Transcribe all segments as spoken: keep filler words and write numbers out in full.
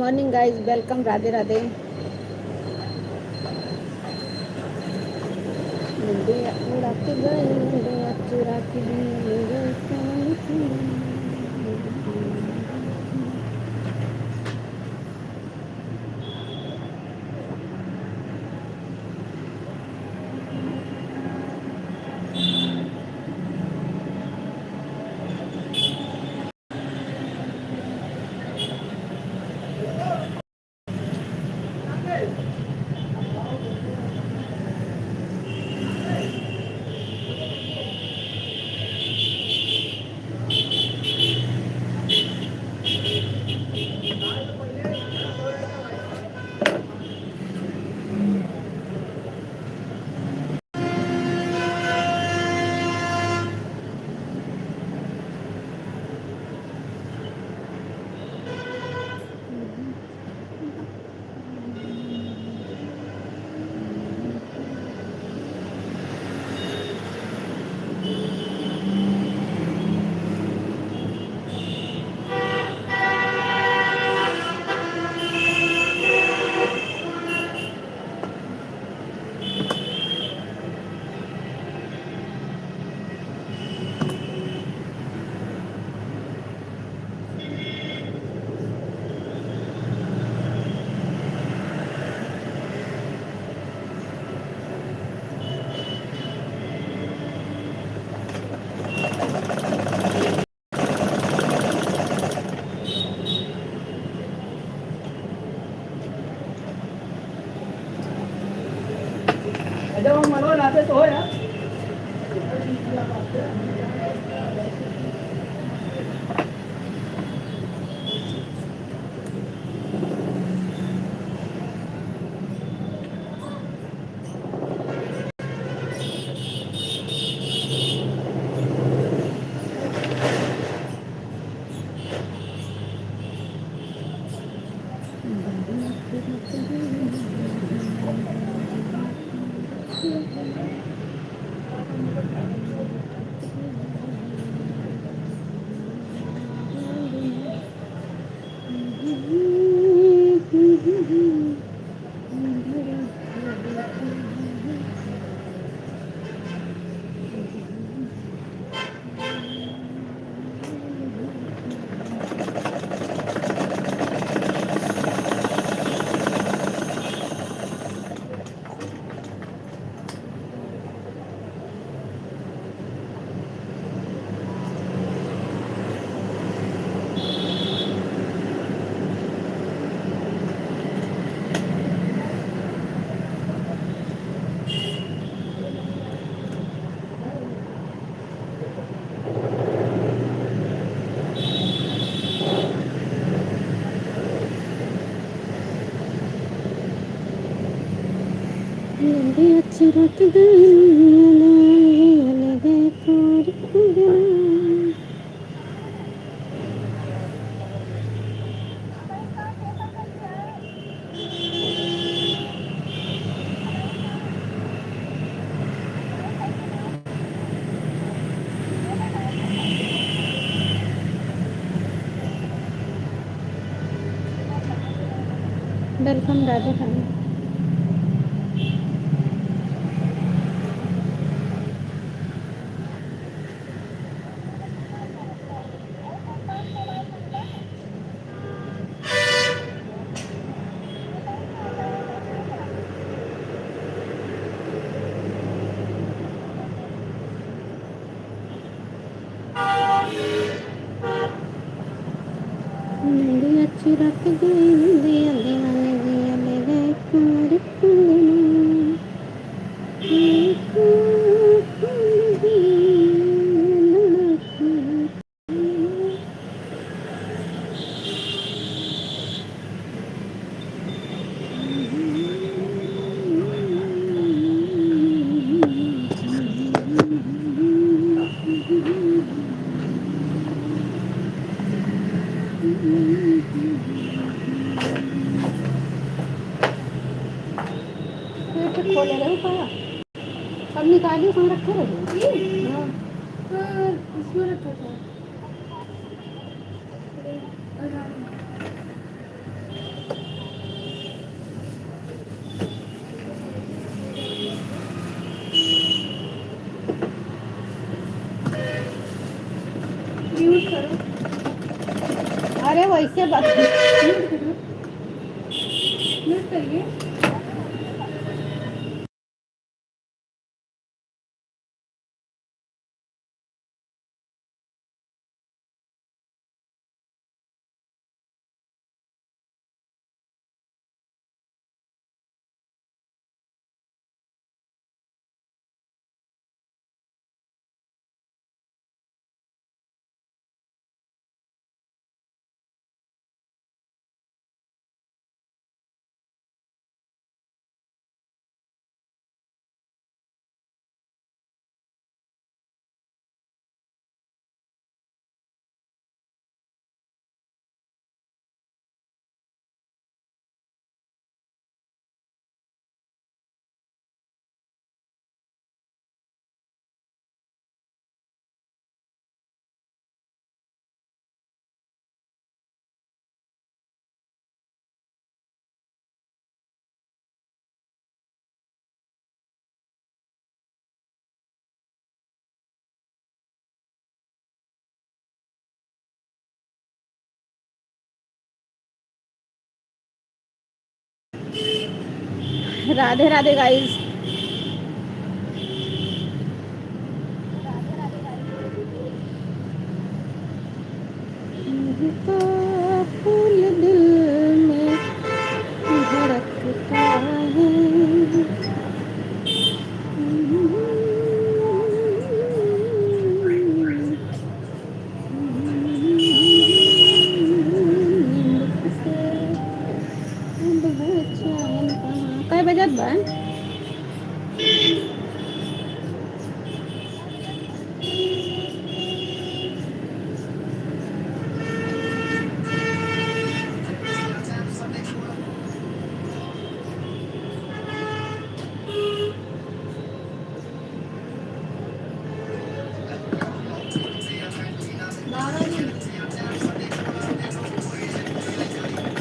Morning guys, welcome, राधे राधे। मुंडिया उड़ा के गई, मुंडिया चुरा के गई, मुंडिया चुरा के गई। Welcome, राधे राधे। पेट खोले रहे का? अब निकालियो, कहाँ रखे रहे? हाँ। हाँ, इसमें रखा था। अरे, अरे। बात है। Mute करिए। राधे राधे गाइस। फूल दिल में धड़कता है। कै बजत बा?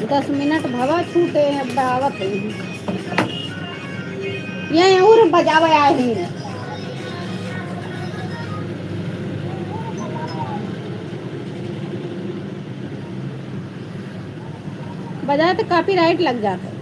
दस मिनट भवा छूटे हैं, अब आवत है। ये और बजावे आए हैं। बजाए तो कॉपीराइट लग जाता है।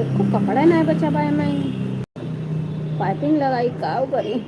एको कपड़ा नाहीं बचा बा एमे। पाइपिंग लगाई, काउ करी?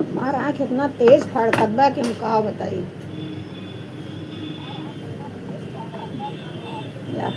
हमार आँख इतना तेज फड़कत बा कि हम का बताई। या।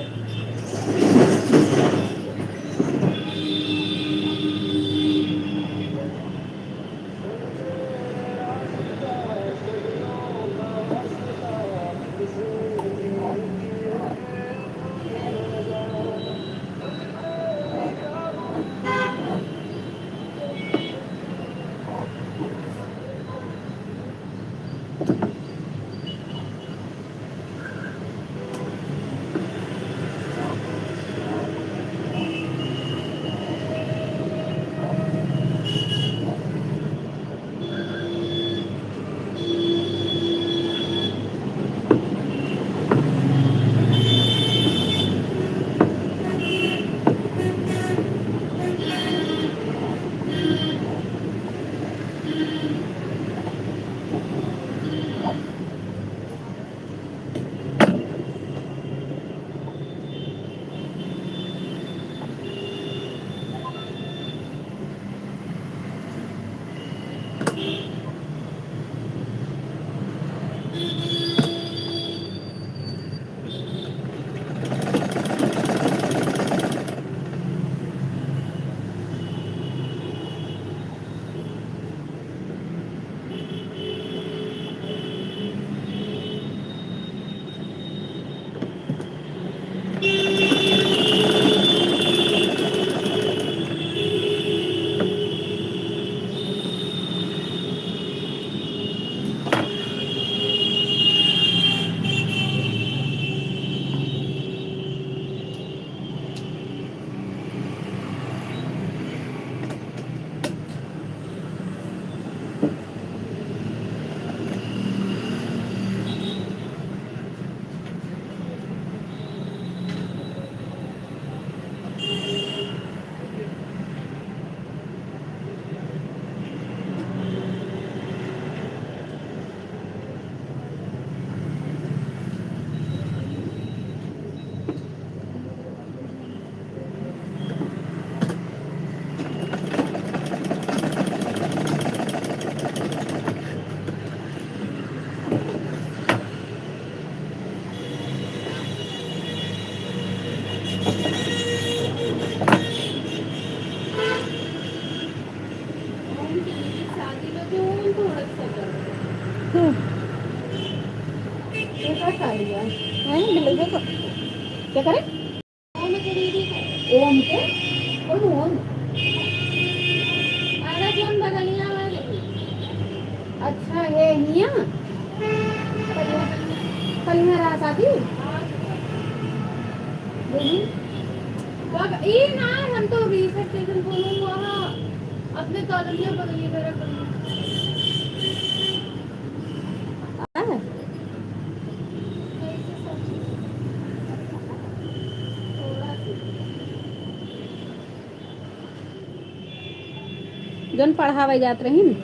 क्या करे? ओम के दीदी के। ओम के? कौन ओम? अरे, जौन बगलिया वाले। अच्छा, हे हिया? कलिया, कलिया रहा शादी? हाँ। बोली? बग-, ई ना, हम तो research station बोलूँ, वहाँ अपने कॉलोनिया बगलिया मेरा कॉलोनी। हाँ। जौन पढ़ावे जात रही न।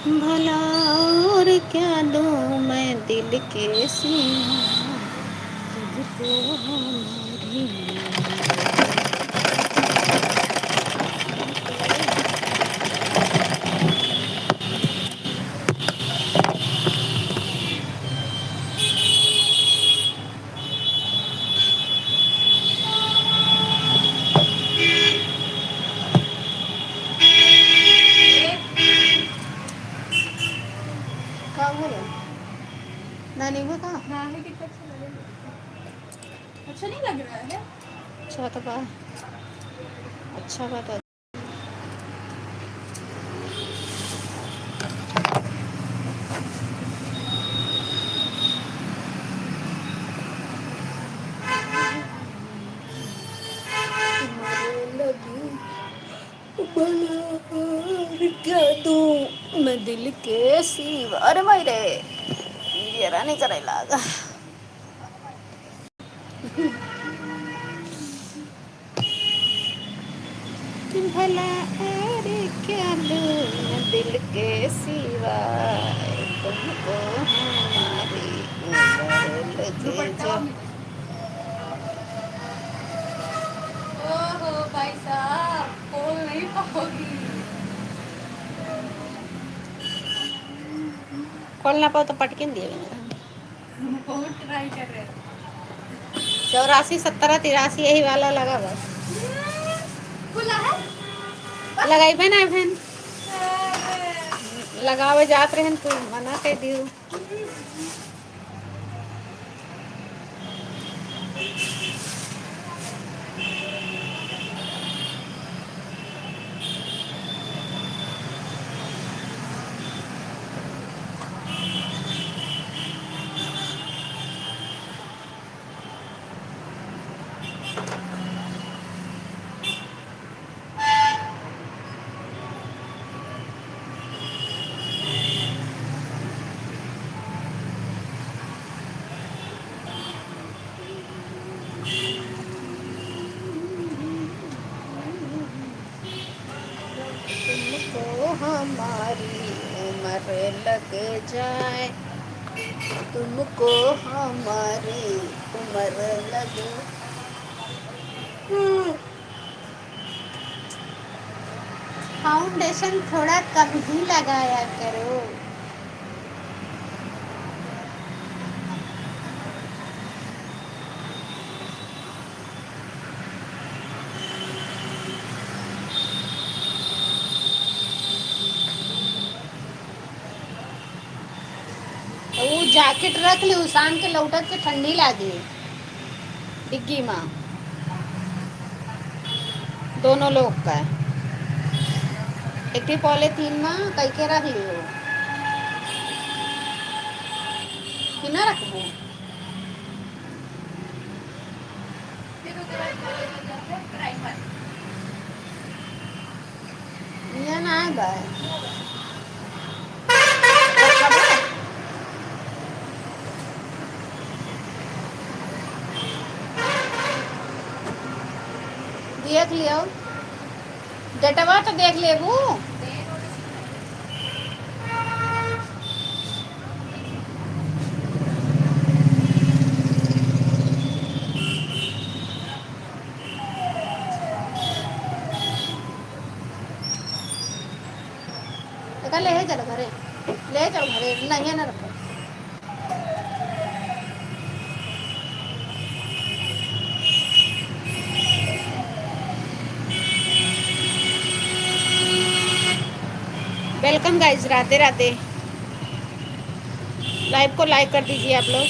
भला और क्या दूँ मैं दिल के सिवा तुझको हमारी। का हो रहा? ना नहीं हुआ का? ना है, कितना अच्छा लग रहा है। अच्छा नहीं लग रहा है? अच्छा तो बा, अच्छा बा तो। तुम्हारे लगे भला और क्या दूँ मैं दिल के सिवा। अरे माई रे, ये रानी करे लागा। भला और क्या दूँ मैं दिल के सिवा, तुमको हमारी उम्र लगे जा। ओहो भाई साहब, खोल नहीं पाओगी। खोल ना पाओ तो पटकिन दिए ना। बहुत try कर रहे हैं। चौरासी, सत्रह, तिरासी यही वाला लगा बस। खुला है? लगाइबे ना फिर। अरे। लगावे जात रहन तू, मना कर दियो। तुमको हमारी उम्र लग जाए, तुमको हमारी उम्र लग। हम्म। Foundation थोड़ा कम ही लगाया करो। ऊ jacket रख ली, ऊ शाम के लौटत के ठंडी लागे डिग्गी मा। दोनों लोग का एक ही polythene मा कई के रख लियो कि ना रखबो? ये ना है भाई। देख लियो, डेटवा तो देख लेबू। एका ले चल घरे, ले चल घरे, नहीं ना रखो। Welcome guys, राधे राधे। Live को like कर दीजिए आप लोग।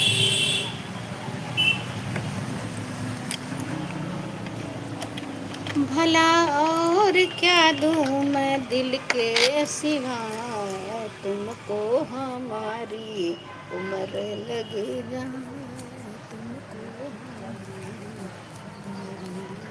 भला और क्या दूँ मैं दिल के सिवा, तुमको हमारी उम्र लग जा, तुमको हमारी उम्र लग जा।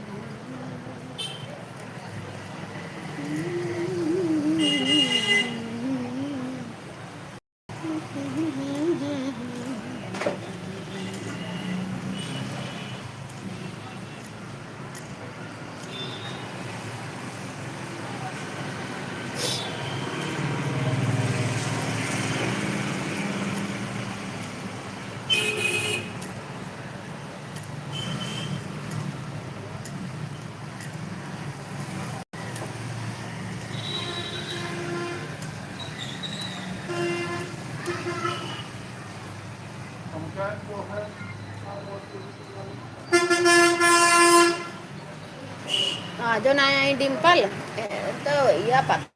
हाँ, जो ना आई डिम्पल, ए, तो या पता